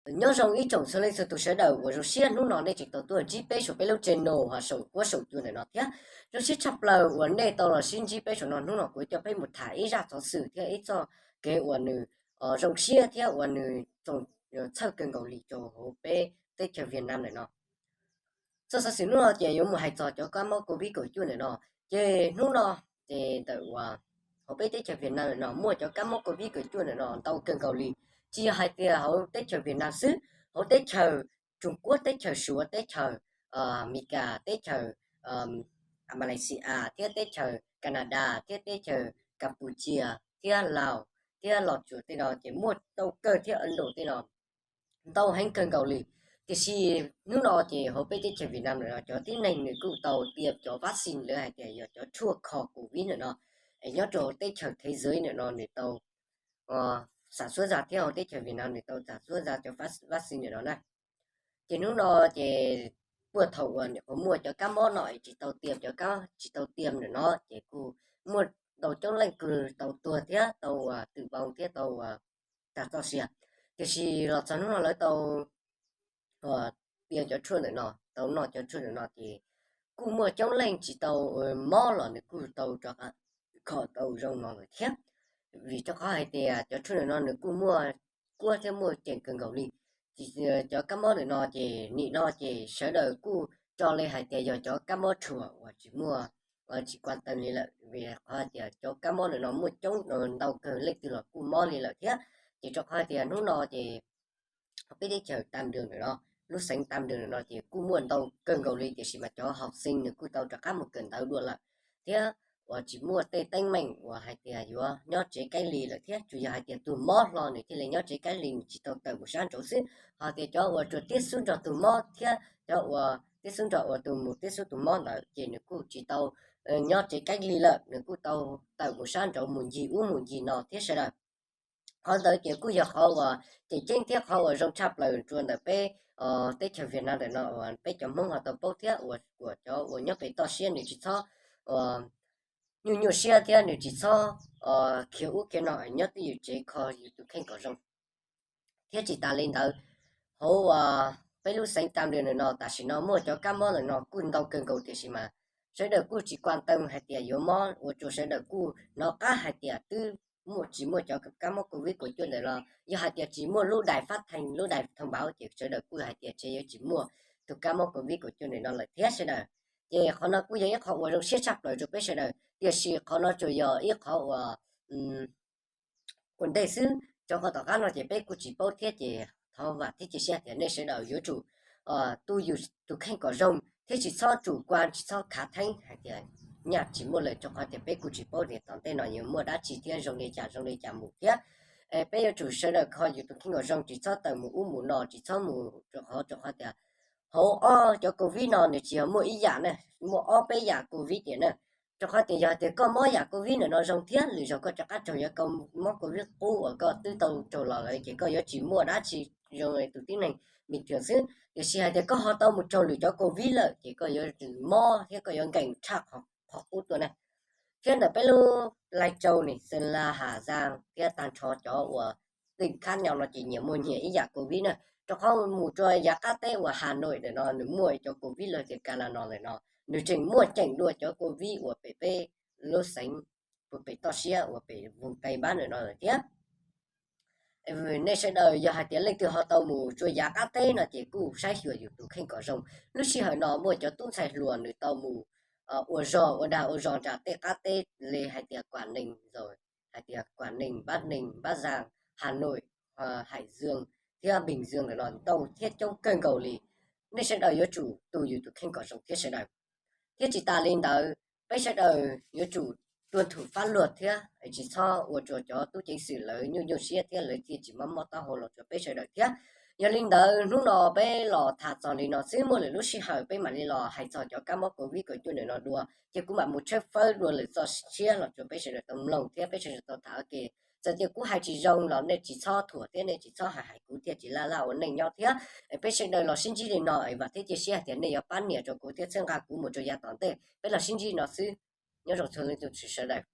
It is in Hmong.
Nyob zoo ib tsoom txhua leej txhua tus sawv daws uas zoo siab hnub no nej tseem tau tuaj ntsib peb saum peb lub channel hov saum huab saum cua ntawm no thiab. Zoo siab tshaj plaws uas nej tau los sib ntsib peb saum no. Hnub no kuv coj peb mus tham ib zaj xov xwm thiab ib txoj kev uas nws zoo siab thiab uas nws txhaum txhawj kawg nkaus li rau hauv peb teb chaws Vietnam ntawm no. Txoj xov xwm hnub no ces yuav mus hais txog cov kab mob Covid kaum cuaj ntawm no. Ces hnub no ces ntawm uas hauv peb teb chaws Vietnam ntawm no muaj cov kab mob Covid kaum cuaj ntawm no ntau kawg nkaus li. Tsis yog hais tias hauv teb chaws Vietnam xwb, hauv teb chaws Trung Quốc, teb chaws Suav, teb chaws Amelikas, teb chaws Malaysia thiab teb chaws Canada thiab teb chaws Campuchia thiab Laos thiab Los Tsuas tej no ces muaj ntau kawg thiab Ấn Độ tej no ntau heev kawg nkaus li. Tiam sis hnub no ces hauv peb teb chaws Vietnam ntawm no cov tib neeg nws kuj tau tiam cov vaccine lawv hais tias yog cov tshuaj kho Covid ntawm no, es nyob rau teb chaws thế giới ntawm no nws tau xam xuab zaj thiab hauv teb chaws Vietnam nws tau xam xuab zaj cov vaccine ntawm no na. Ces hnub no ces puag thaum uas nyuam qhuav muaj cov kab mob no es tsis tau tiam, cov kab tsis tau tiam ntawm no ces kuj muaj ntau coob leej kuj tau tuag thiab tau ua tử vong thiab tau ua tag txoj sia. Tiam sis los txog hnub no lawv tau tiam cov tshuaj ntawm no, tau noj cov tshuaj ntawm no ces kuj muaj coob leej tsis tau mob los nws kuj tau rov qab kho tau zoo no lawm thiab. Vim rau qhov hais tias cov tshuaj ntawm no nws kuj muaj kuab thiab muaj ceem kawg nkaus li. Ces cov kab mob ntawm no ces nim no ces sawv daws kuj tso li hais tias yog cov kab mob rhuam uas tsis muaj, tsis quan tâm li lawm, vim qhov hais tias cov kab mob ntawm no muaj coob ntau kawg, leej twg los kuj mob li lawm thiab. Ces rau qhov hais tias hnub no ces peb teb chaws Tam Đường ntawm no, lub xeev Tam Đường ntawm no ces kuj muaj ntau kawg nkaus li, tiam sis mas cov học sinh nws kuj tau rov qab mus kawm ntawv dua lawm thiab uas tsis muaj tej teeb meem uas hais tias yuav nyob tsev cách ly lawm thiab. Tsuas yog hais tias tus mob hlo nws thiaj li nyob tsev cách ly, nws tsis tau tawm mus sab nraud xwb. Ho tias cov uas tsuas tiếp xúc nrog tus mob thiab cov uas tiếp xúc nrog uas tus mus tiếp xúc tus mob ntawd ces nws kuj tsis tau nyob tsev cách ly lawm, nws kuj tau tawm mus sab nraud mus ncig ub mus ncig no thiab sawv daws. Qhov ntawd ces kuj yog qhov uas tseem ceeb thiab qhov uas zoo tshaj plaws rau ntawm peb teb chaws Vietnam ntawm no uas peb cov Hmoob ho tau paub thiab uas kuas cov uas nyob pem toj siab nws tsis txhob nyuaj nyuaj siab thiab nws tsis txhob khiav ub khiav no, nyob twj ywm tsev kho yus tus kheej kom zoo. Thiab tsis tas li ntawd, hauv peb lub xeev Tam Đường ntawm no tam sim no muaj cov kab mob ntawm no kuj ntau kawg nkaus, tiam sis mas sawv daws kuj tsis quan tâm hais tias yuav mob, ua rau sawv daws kuj hnov qab hais tias twb muaj, tsis muaj cov kab mob Covid kaum cuaj ntawm no. Yog hais tias tsis muaj lub đài phát thanh, lub đài thông báo ces sawv daws kuj hais tias ntshe yuav tsis muaj tus kab mob Covid kaum cuaj ntawm no lawm thiab sawv daws. Ces qhov no kuj yog ib qho uas zoo siab tshaj plaws rau peb sawv daws, tiam sis qhov no tsuas yog ib qhov uas ua ntej xwb. Rau qhov tom qab no ces peb kuj tsis paub thiab, ces thov vam thiab cia siab tias nej sawv daws yuav tsum tu yus tus kheej kom zoo thiab tsis txhob chủ quan, tsis txhob khav theeb hais tias nyaj tsis muaj lawm, rau qhov tias peb kuj tsis paub tias tom ntej no yuav muaj dab tsi thiab zoo li cas zoo li cas mus thiab. Peb yuav tsum sawv daws kho yus tus kheej kom zoo, tsis txhob tawm mus ub mus no, tsis txhob mus rau qhov, rau qhov tias hauv ob cov Covid no nws tsis yog muaj ib yam na, muaj ob peb yam Covid ces na. Rau qhov tias yog tias koj mob yam Covid ntawm no zoo thiab, lwm zaug koj rov qab raug yuav koj mob Covid qub uas koj twb tau raug los lawm ces koj yuav tsis muaj dab tsi zoo li tus tib neeg bình thường xwb. Tiam sis hais tias koj ho tau mus raug lwm cov Covid lawm ces koj yuav mob thiab koj yuav nkees tshaj qhov qub tuaj na. Thiab ntawm peb lub Lai Châu ne, Sơn La, Hà Giang thiab tag nrho cov uas tỉnh khác nhau no ces nyias muaj nyias ib yam Covid na. Rau qhov mus rau yav qab teb uas Hà Nội ntawm no nws muaj cov Covid los tias ka la no lawm no, nws tseem muaj ceem dua cov Covid uas pem peb lub xeev, pem toj siab uas pem vùng Tây Bắc ntawm no lawm thiab. Nej sawv daws yog hais tias leej twg ho tau mus rau yav qab teb no ces kuj saib xyuas yus tus kheej kom zoo. Lub sij hawm no muaj cov tub ntxhais hluas nws tau mus ua zog ua dag ua zog nram tej qab teb li hais tias Quảng Ninh, hais tias Quảng Ninh, Bắc Ninh, Bắc Giang, Hà Nội, Hải Dương thiab Bình Dương ntawm no ntau thiab coob kawg nkaus li. Nej sawv daws yuav tsum tu yus tus kheej kom zoo thiab sawv daws. Thiab tsis tas li ntawd, peb sawv daws yuav tsum tuân thủ pháp luật thiab tsis txhob ua rau cov tub ceev xwm lawv nyuaj nyuaj siab thiab lawv thiaj tsis mob mob taub hau los rau peb sawv daws thiab. Yog li ntawd hnub no peb los tham txog li no xwb, muaj lwm lub sij hawm peb mam li los hais txog cov kab mob Covid kaum cuaj ntawm no dua, ces kuv mam mus tshawb fawb dua lwm txoj siab los rau peb sawv daws tau mloog thiab peb sawv daws tau tham ua ke. Txawm tias kuv hais tsis zoo los nej tsis txhob thuam thiab nej tsis txhob hais hais kuv thiaj tsis laj laj ua neej nyob thiab. Peb sawv daws los sib ntsib li no es vam thiab cia siab hais tias nej yuav pab nias rau kuv thiab txhawb nqa kuv mus rau yav tom ntej. Peb los sib ntsib no xwb, nyob zoo txhua leej txhua tus sawv daws.